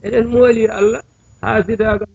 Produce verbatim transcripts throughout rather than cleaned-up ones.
Eɗen mooli Allah, haasidaagal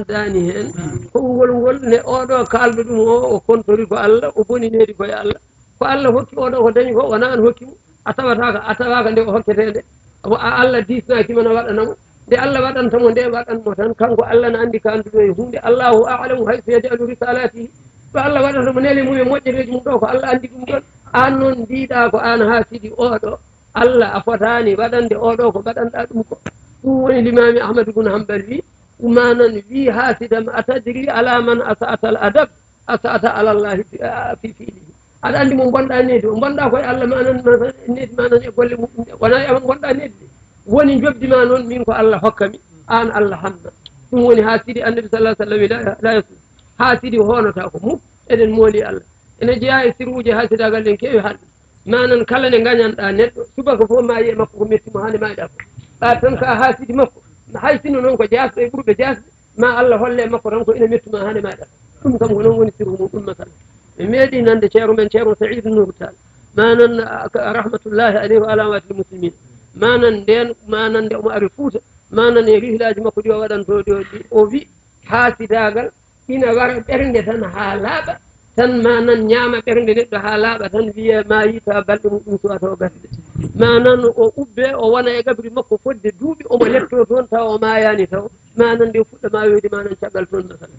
daani heen. Konngol ngol ne oɗo kaalɗo ɗum o, o kontori ko Allah, o boni needi ko e Allah. Ko Allah hokki oɗo ko dañi ko, wonaa an hokki mo. A tawataaka, a tawaaka nde o hokketee nde. Ko a Allah diisnaaki mo na waɗana mo. Nde Allah waɗanta mo nde, waɗan mo tan. Kanko Allah na anndi ko annduɗo e huunde. Allahu a'lamu haysu yaj'alu risalatihi. Ɗo Allah waɗata mo nele mum e moƴƴereeji mum ɗo, ko Allah anndi ɗum ɗon. Aan noon mbiɗa ko aan haasidi oɗo. Allah a fotaani waɗande oɗo ko mbaɗanɗa ɗum ko. Ɗum woni Limaami Ahmadu bun Hanbal wi, manan wi haasidam, a tadri ala man asa'ta al adab, asa'ta ala Allahi fi, fi fi'lihi. Aɗa anndi mo bonɗa needi, o bonɗa koye Allah, manan, manan, needi manan e golle muɗum ɗe. Wona e am bonɗa needi de. Woni njoɓdi ma noon, min ko Allah hokkami, aan Allah hanna. Ɗum woni haasidi Annabi sallallahu alaihi wasallam, la, la yasu. Haasidi hoonata ko muk, eɗen mooli Allah. Ene jeyaa e sirruuji haasidaagal ɗen keewi haalde. Manan kala nde ngañanɗa neɗɗo, subaka fof maayi e makko ko metti mo hande maayɗa ko. Ɓa tan ka haasidi makko, hay sinno noon ko jaasɗo e ɓurɓe jaasde, ma Allah holle e makko tan ko ina mettuma hande maayɗa. Ɗum kam ko noon woni sirru mum, ɗum masala. Mi meeɗi nande ceero men, ceero Saïd Nour Tall. Manan, ah, ka, rahmatullahi alayhi wa ala amwatil muslimin. Manan nden, manan nde omo ari Fuuta, manan e rihlaaji makko ɗi o waɗanto ɗi o, ɗi o wi, haasidaagal ina wara ɓernde tan haa laaɓa, tan manan ñaama ɓernde neɗɗo haa laaɓa tan, wiya maayi, tawa balɗe muɗum suwata o gasde. Manan o ubbe, o wona e gabri makko fodde duuɓi, omo letto toon tawa o maayaani taw. Manan nde fuɗɗa maayoyde, manan caggal toon masala.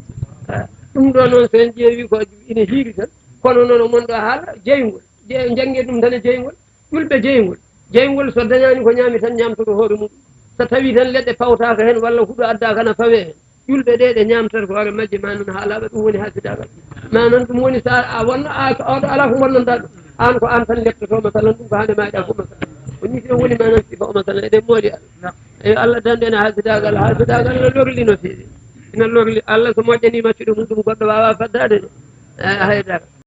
Ah, ɗum ɗo noon so en ƴeewi ko ina hiiri tan, kono noon o mon ɗo haala jeyngol. Je-, jannge ɗum tan e jeyngol. Ƴulɓe jeyngol. Jeyngol so dañaani ko ñaami tan ñaamtoto hoore mum. So tawii tan leɗɗe pawtaaka heen walla huɗo addaaka na fawee heen. Ƴulɓe ɗe, ɗe ñaamtata ko hoore majje, manan haa laaɓa, ɗum woni haasidaagal. Manan ɗum woni so a, a wonna, a, so oɗo alaa ko bonnanɗa ɗum. Aan ko aan tan leptoto, masalan, ɗum ko hande maaɗa ko, masalan. Ko nii tan woni manan sifa o, masalan, eɗen mooli Allah. Eyo, Allah dandu en e haasidaagal. Haasidaagal no lorli no feewi. Ina lorli. Allah so moƴƴanii maccuɗo muɗum, goɗɗo waawaa faddaade ɗum. Eh, haydara.